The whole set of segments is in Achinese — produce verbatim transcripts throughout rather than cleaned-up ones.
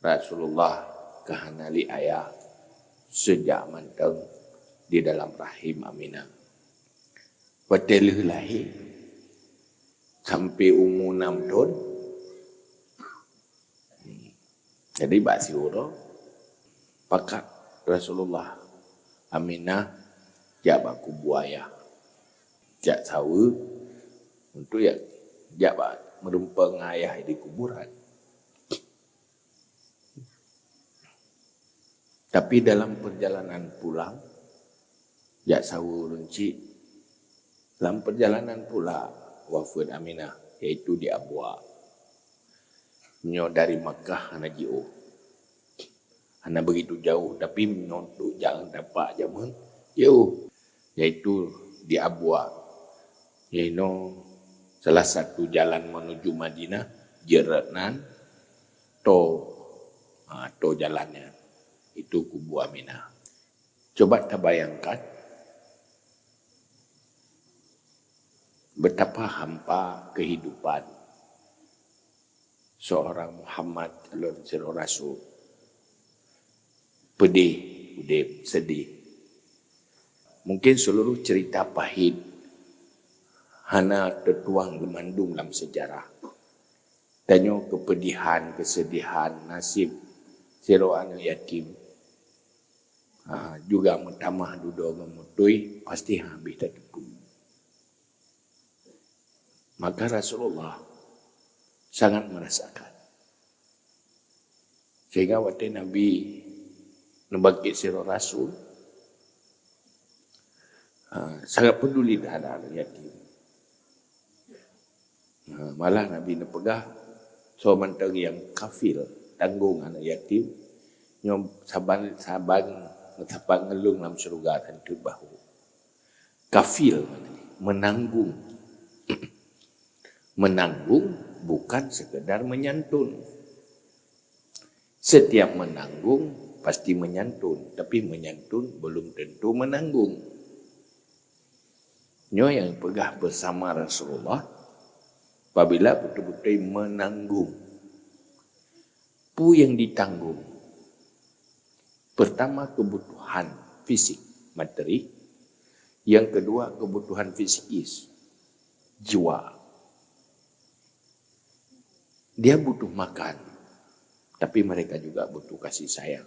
Rasulullah ka hana li ayah sejak mantong di dalam rahim Aminah. Watée lheueh lahé sampai umu enam thon, jadi bak siuroe pakat Rasulullah, Aminah jak bak kubu ayah, jak saweue untuk jak, jak bak meurumpok ngon ayah di kuburan. Tapi dalam perjalanan pulang, jak saweue ureuëng chik, lam perjalanan pula wafeuet Aminah, yaitu di Abwa. Nyoe dari Makkah hana jiôh. Hana begitu jauh, tapi meunyoe untuk jalan tapak jameun, jauh, yaitu di Abwa. Inoe salah satu jalan menuju Madinah, jeuet nan to, ha, to jalannya. Itu kubu Aminah. Coba tabayangkan betapa hampa kehidupan seorang Muhammad calon sidroe rasul. Pedih udeb, sedih. Mungkin seluruh cerita pahit hana teutuang geumandum lam sejarah. Tanyoe keupeudihan, keusedihan naseb sidroe aneuëk yatim, ha, juga meutamah dudoe ngon mutui, pasti habéh tateupeue. Maka Rasulullah sangat merasakan. Sehingga watée Nabi neubangkét sidroe rasul, ha, sangat peduli terhadap aneuëk yatim. Ha, malah Nabi neupeugah, soe mantong nyang kafil tanggong aneuëk yatim, nyoe saban, saban, saban ngon lôn lam syeuruga tantu bahu. Kafil maknanya menanggung. Menanggung bukan sekedar menyantun. Setiap menanggung pasti menyantun, tapi menyantun belum tentu menanggung. Nyoe nyang peugah beusama Rasulullah apabila beutôi-beutôi menanggung. Peue nyang ditanggung? Pertama, kebutuhan fisik, materi. Yang kedua, kebutuhan psikis, jiwa. Dia butuh makan, tapi mereka juga butuh kasih sayang.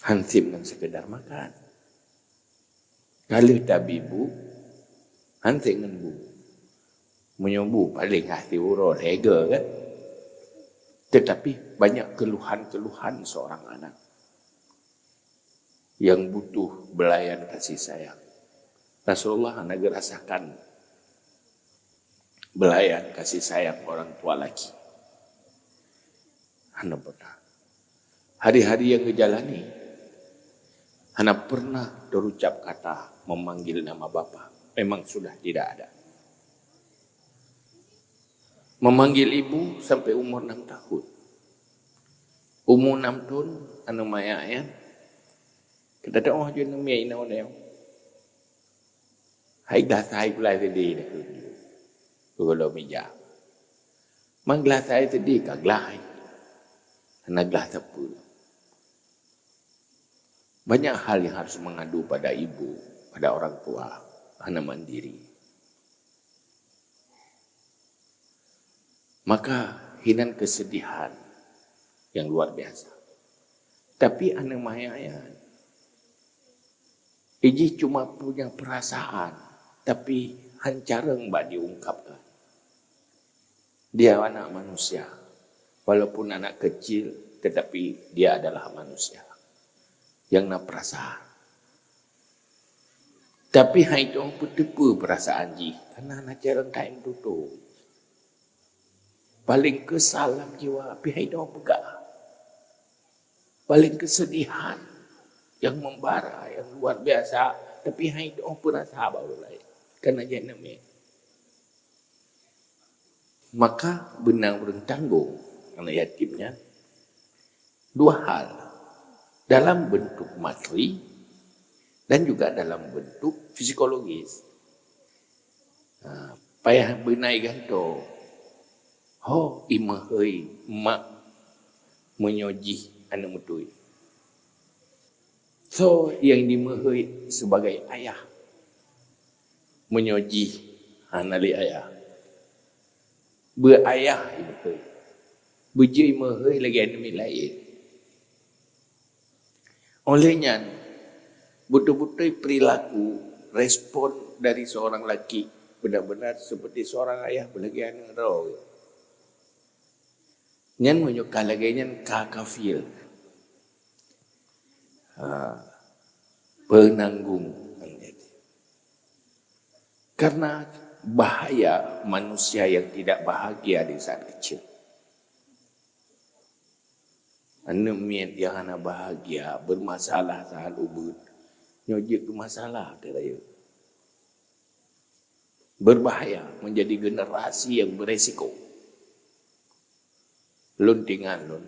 Hana seb ngon sekedar makan. Ka lheueh tabi bu, hana seb ngon bu. Meunyoe bu paleng hah siuroe lhèe goe kan. Tetapi banyak keluhan-keluhan seorang anak yang butuh belayan kasih sayang. Rasulullah hana geurasakan belayan kasih sayang orang tua laki. Hana pernah. Hari-hari yang dijalani, hana pernah terucap kata memanggil nama bapa. Memang sudah tidak ada. Memanggil ibu sampai umur enam tahun. Umur enam tahun, aneuk manyak nyan, kita tengok je namiet inoe. Hai glah sai gulai tadi dah kerja. Gula meja. Man glah sai tadi ka glah. Hana glah sapeue. Banyak hal yang harus mengadu pada ibu, pada orang tua, hana mandiri. Maka hinan kesedihan yang luar biasa. Tapi aneuk manyak nyan, ijih cuma punya perasaan, tapi han carông bak diungkapkan. Dia anak manusia. Walaupun anak kecil, tetapi dia adalah manusia yang na perasaan. Tapi han jiteupeue perasaan jih, karena na carông that meututoe. Paling kesal lam jiwa, tapi han jiteupeue. Paling kesedihan yang membara, yang luar biasa, tapi han jiteupeue rasa bak ureueng laén. Karena jih namiet. Maka beuna ureueng tanggong aneuk yatim nyan dua hal, dalam bentuk materi dan juga dalam bentuk psikologis. Ha, payah beuna gantoe. Ho, i meuhôi, mak, Meunyoe jih aneuk meutuih, soe nyang jimeuhôi sibagai ayah? Meunyoe jih hana lé ayah, beu ayah jimeuhôi, beujeuet jimeuhôi lagée aneuk miet laén. Óh lheueh nyan, beutôi-beutôi perilaku, respon dari seorang laki benar-benar seperti seorang ayah beulagée aneuk droe. Nyan meunyoe ka lagée nyan ka kafir. Ha, peunanggong. Karena bahaya manusia yang tidak bahagia di saat kecil. Aneuk miet nyang hana bahagia, bermasalah saat ubeut, nyoe jeuet keu masalah, kata rayeuk. Berbahaya, menjadi generasi yang beresiko. Lôn teuingat lôn.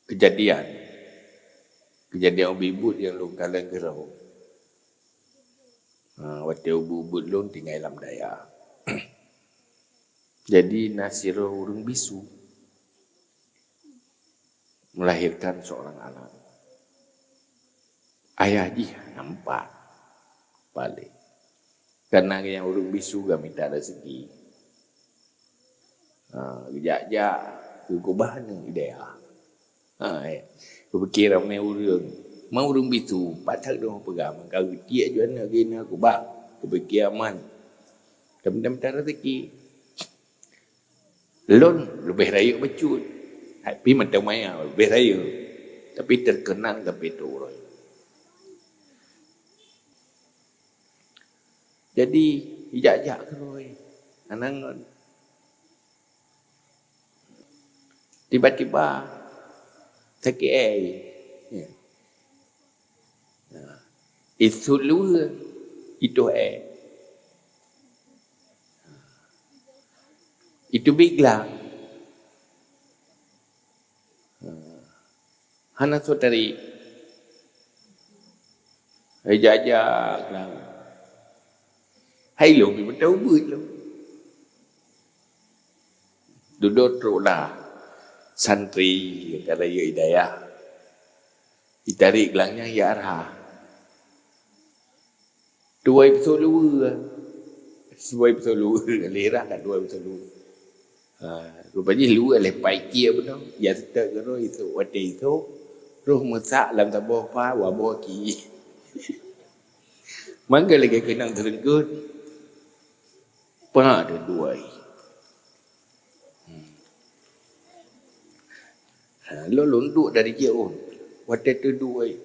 Kejadian. Kejadian ubit-ubit nyang lôn kalon keudroe. Ha, watée ubit-ubit lôn tinggai lam dayah. Jadi, na sidroe ureuëng bisu melahirkan seorang anak. Ayah jih nampak paléh. Karena nyang ureuëng bisu ka mita rezeki. Ha, geujak-jak, geukubah aneuk di dayah. Ha, eh. Kupike ramé ureuëng. Ma ureuëng bisu, pat that dong peugah, maka geutiek ju aneuk geuh na kubah. Kupike aman. Ka mita-mita rezeki. Lôn leubeh rayeuk bacut. Tapi mantong maya leubeh rayeuk. Tapi terkenal tapi turun. Jadi, jak-jak keurôi. Anang ngon. Tiba-tiba, sakét ae. Ya. Nah, itu luwe, itu ae. Itu bigla. Hana soe tarék. Hai jak-jak lah. Hai lôn pih mantong ubeut lôn. Dudoe trok lah santri nyang ka rayeuk di dayah. Jitarék glang nyan jak rhah. Tuwai peusoe luweue. Tuwai peusoe luweue, lé rhah ka tuwai peusoe luweue. Ha, rupajih luweue lé pai kiek bunoe, jak seutôt keudroe isôk, watée isôk, roh meusak lam saboh pa, waboh ki. Mangga lagée keunong teureungkot. Peue teuduek. Hmm. Ha, lôn, lôn duek dari jeuet. Watée teuduek,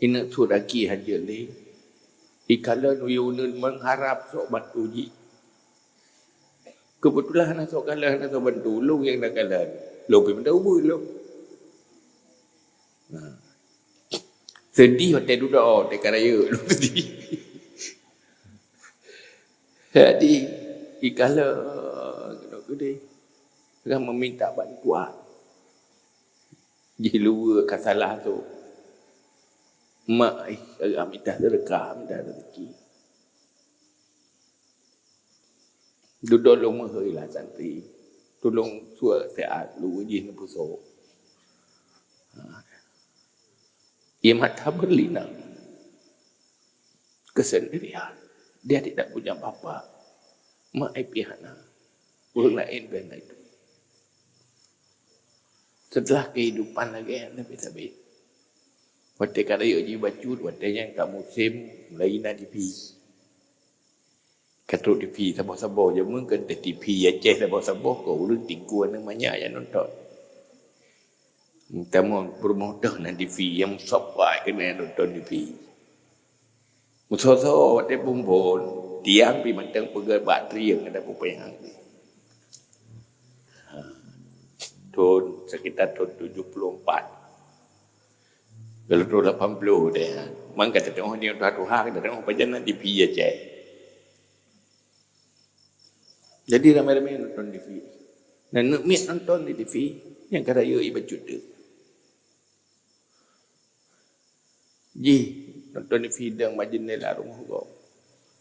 ineuk sut aki hanjeuet lé. Ikalon uyueuen meuharab sok bantu jih. Keubeutulan hana sok kalon, hana sok bantu, lôn nyang na kalon. Lôn pih meunan ubeut lôn. Ha. Seudeh watée dudoe, watée ka rayeuk lôn seudeh. Jadi, ikalon keunoe keudeh, ka meuminta bantuan. Jih luweue ka salah tu. Mak, eh, ka mita seudeukah, mita rezeki. Dudoe lôn meuhôi lah santri. Tulông sue siat luweue jih neupeusoe. Ha. Ia mata berlinang. Kesendirian. Dia tidak punya bapa. Mak ai pih hana. Ureuëng laén pih hana itu. Setelah kehidupan lagée nyan sabe-sabe. Watée ka rayeuk jih bacut, watée nyan ka musém mulai na T V. Ka trok T V saboh-saboh, jameun kan T V Aceh saboh-saboh, ka ureuëng tingkue aneuk manyak nyang nonton. Tamong peurumoh deuh na T V nyang sop wai keuneuk nonton T V. Meusoe-soe watée bumbon, tiang pih mantong peugét bak trieng ada peupéng. Ha. Thon, sekitar thon tujuh puluh empat. Kalau thon lapan puluh deh, ha. Mang ka teudeungoe nyoe tuha-tuha, ka teudeungoe pajan na T V Aceh. Jadi ramé-ramé nonton T V. Na neuk miet nonton di T V, nyang ka rayeuk ié bacut teuk. Jih, nonton di fidang bak jeundela rumoh gob.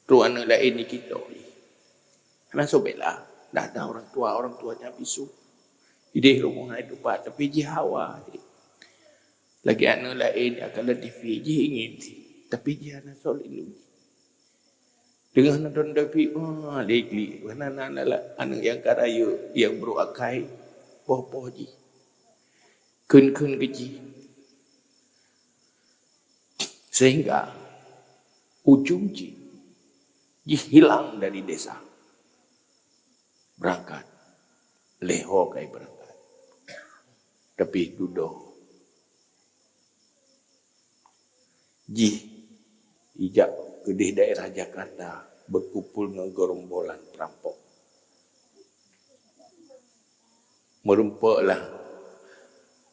Trok aneuk laén jikito jih. Hana soe bela. Dah ada orang tua, orang tuanya bisu. Idéh rumoh na tupat, tapi jih hawa. Lagèe aneuk laén nyang kalon T V, jih ingin, tapi jih hana soe lindungi. Teungoh nonton T V, wah, lik-lik. Hana na, na, na, aneuk nyang ka rayeuk, nyang brôk akai, poh-poh jih. Kheun-kheun keu jih. Sehingga ujong jih, jih hilang dari desa. Berangkat. Lheuh ho kai berangkat. Tapi dudoe. Jih ijak keudéh daerah Jakarta, berkumpul ngon gerombolan perampok. Meurumpok lah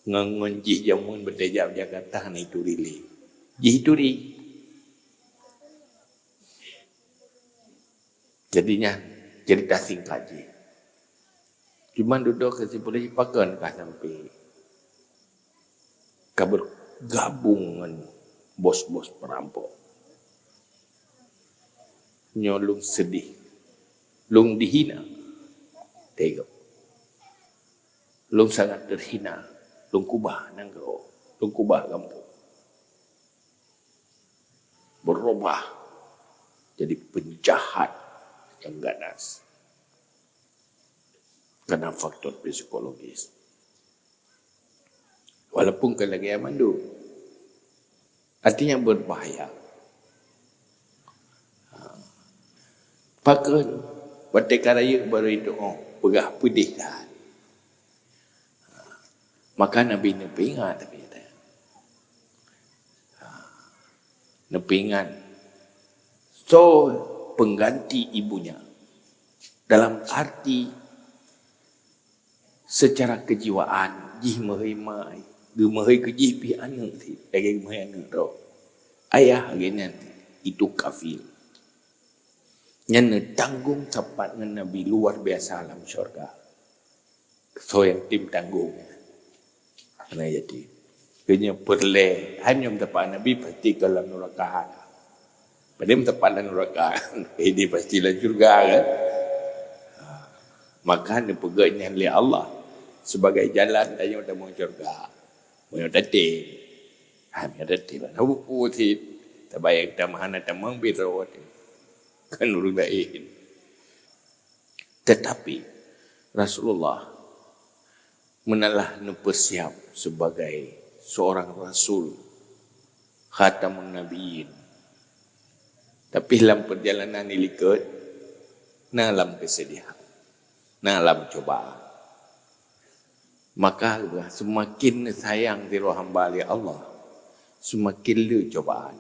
ngon, ngon jih jameun beutôi jak Jakarta hana ituri lé. Jih ituri. Jadi nyan cerita singkat jih. Cuman dudoe keusimpulan jih pakon ka sampai ka bergabung ngon bos-bos perampok. Nyoe lôn sedih, lôn dihina. Tengok. Lôn sangat terhina, lôn kubah nanggroe, lôn kubah gampông. Berubah jadi penjahat yang ganas. Karena faktor psikologis. Walaupun kon lagèe mandum. Artinya berbahaya. Ha. Pakon watèe ka rayeuk baru itu, oh, peugah peudeh that. Ha. Maka Nabi neupeuingat, Nabi kata. Ha. Neupeuingat. Soe pengganti ibunya? Dalam arti secara kejiwaan, jih meuhôi ma, geumeuhôi keu jih pih aneuk cit, lagèe geumeuhôi aneuk droe. Ayah lagèe nyan, itu kafil. Nyan neutanggong sapat ngon Nabi luar biasa lam syurga. Soe nyang tem tanggong nyan? Aneuk yatim. Keu nyoe peureulèe, hai meunyoe meusapat Nabi pasti ka lam nuraka. Padahai meusapat lam nuraka, ini pasti lam syurga kan? Ha. Maka neupeugèt nyan lé Allah sebagai jalan tanyoe tamong syurga. Meunyoe tatem. Ha, meunyoe tatem. Hana buku cit. Tabayang tamong hana tamong bit rawat. Kan ureueng laén. Tetapi Rasulullah meunalah neupeusiap sebagai seorang rasul, khatamun nabiyyin. Tapi lam perjalanan ilikot, na lam kesedihan, na lam cobaan. Maka seumaken sayang sidroe hamba lé Allah, seumaken le cobaan.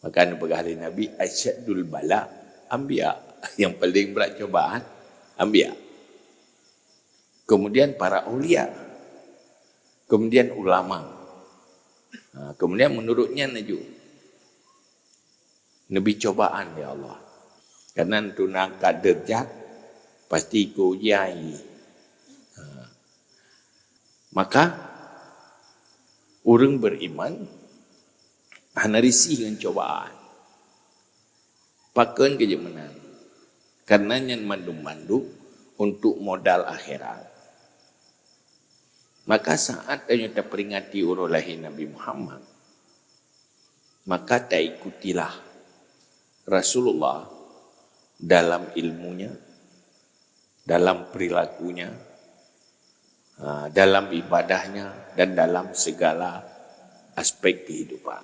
Maka neupeugah lé Nabi, "Asyaddul bala anbiya." Yang paling berat cobaan, anbiya. Kemudian para aulia. Kemudian ulama. Ha, kemudian menurut nyan laju. Neubi cobaan lé Allah. Karena untuk neuangkat derajat, pasti ikut ujian. Ha. Maka, ureueng beriman hana risih ngon cobaan. Pakon keu jeuet meunan? Karena nyan mandum-mandum untuk modal akhirat. Maka saat tanyoe taperingati uroe lahé Nabi Muhammad, maka taikutilah Rasulullah dalam ilmunya, dalam perilakunya, ha, dalam ibadahnya, dan dalam segala aspek kehidupan.